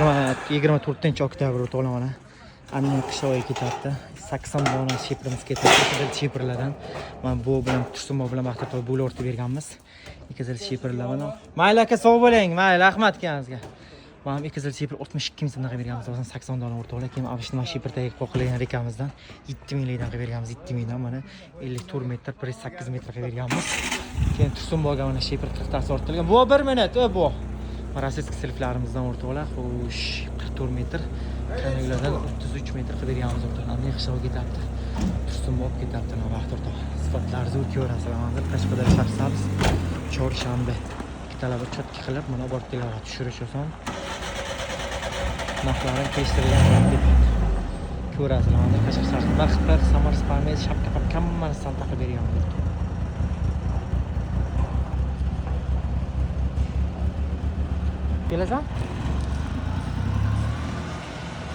24 oktyabr, o'rtoqlar, mana Anna qishlog'iga ketyapti. 80 dona sheprimiz ketyapti. Qizil sheprlardan. Mana bu bilan Tursunboy bilan Baxtiyor bo'l o'rtib berganmiz. Qizil sheprlar mana. Mayli aka, sog' bo'ling. Mayli, rahmat akangizga. Mana bu qizil shepr 62 ming so'mdan qilib berganmiz. O'zini 80 dona, o'rtoqlar. Keyin avishni sheprdagi qoqilgan rekamizdan 7 minglikdan qilib berganmiz. 7 mingdan mana 54 metr, 108 metr qilib berganmiz. Keyin Tursunboyga mana shepr 40 tasi orttirilgan. Bu bir minut, bu. Rossiyskiy selflarimizdan, o'rtoqlar, xo'sh, 44 metr, kanallardan 33 metr qilib berganmiz, o'rtoqlar. Anday qishlog'i ketyapti. Tursunboy olib ketyapti vaqt, o'rtoq. Sifatlari zo'r, ko'rasizlar. Manzil Qashqadaryo, Shahrisabz, chorshanba. Ikki talaba чётко qilib, mana olib borib keladi, tushirish oson. Narxlari kelishtirilgan deb ko'rasizlar. Manzil Qashqadaryo, Baxtpar, Samar Spamet, shapka papka hammasini taqib berganmiz, o'rtoq. Kelasan?